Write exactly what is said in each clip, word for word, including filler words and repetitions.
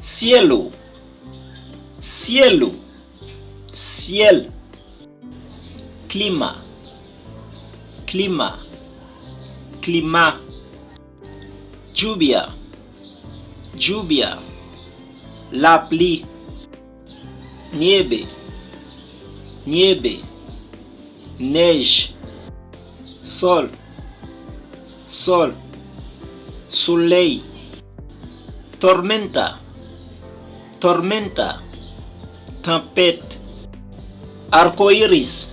Cielo, cielo, ciel. Clima, clima, clima. Lluvia, lluvia, lapli. Nieve, nieve, nèj. Sol, sol, solèy. Tormenta, tormenta, tanpèt. Arco iris,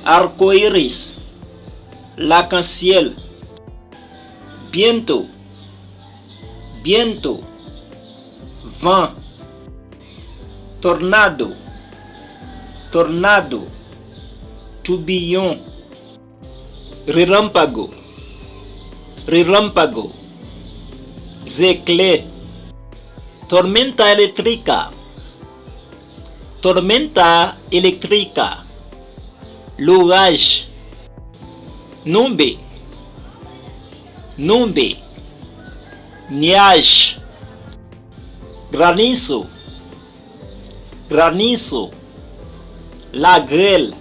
arco iris, lakansyèl. Viento, viento, van. Tornado, tornado, toubiyon. Relámpago, relámpago, zeklè. Tormenta eléctrica, tormenta eléctrica, loraj. Nube, nube, nyaj. Granizo, granizo, lagrèl.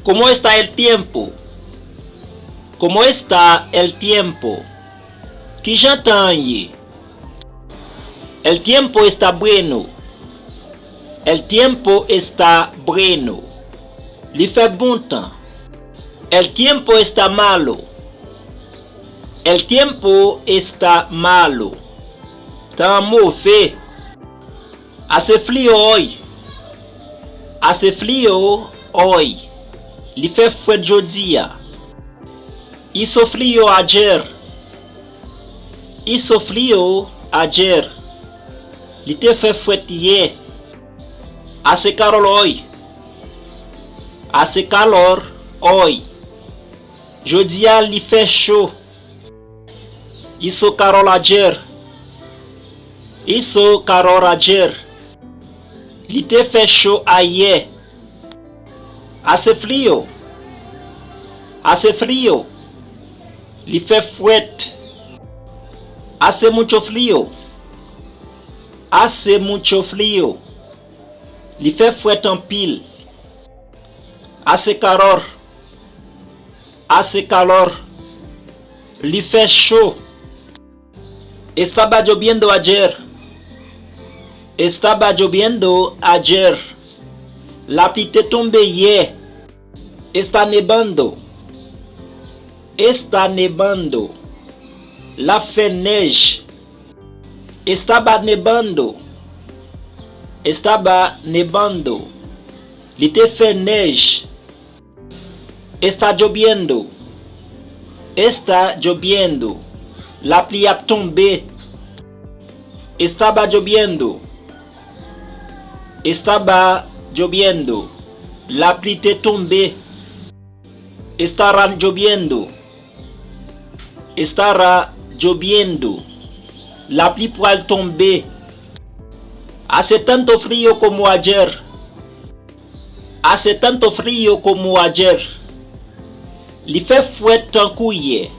¿Cómo está el tiempo? ¿Cómo está el tiempo? Kijan tan an ye? El tiempo está bueno. El tiempo está bueno. Li fè bon tan. El tiempo está malo. El tiempo está malo. Tan an move. Hace frío hoy. Hace frío hoy. Li fè frèt jodi a. Hizo frío ayer. Hizo frío ayer. Li te fè frèt yè. Hace calor hoy. Hace calor hoy. Jodi a li fè cho. Hizo calor ayer. Hizo calor ayer. Li te fè cho ayè. Hace frío. Hace frío. Li fè frèt. Hace mucho frío. Hace mucho frío. Li fè frèt anpil. Hace calor. Hace calor. Li fè cho. Estaba lloviendo ayer. Estaba lloviendo ayer. Lapli te tonbe yè. Está nevando. Está nevando. L ap fè nèj. Estaba nevando. Estaba nevando. Li te fè nèj. Está lloviendo. Está lloviendo. Lapli ap tonbe. Estaba lloviendo. Estaba lloviendo. Lapli te tonbe. Estará lloviendo. Estará lloviendo. Lapli pral tonbe. Hace tanto frío como ayer. Hace tanto frío como ayer. Li fè frèt tankou yè.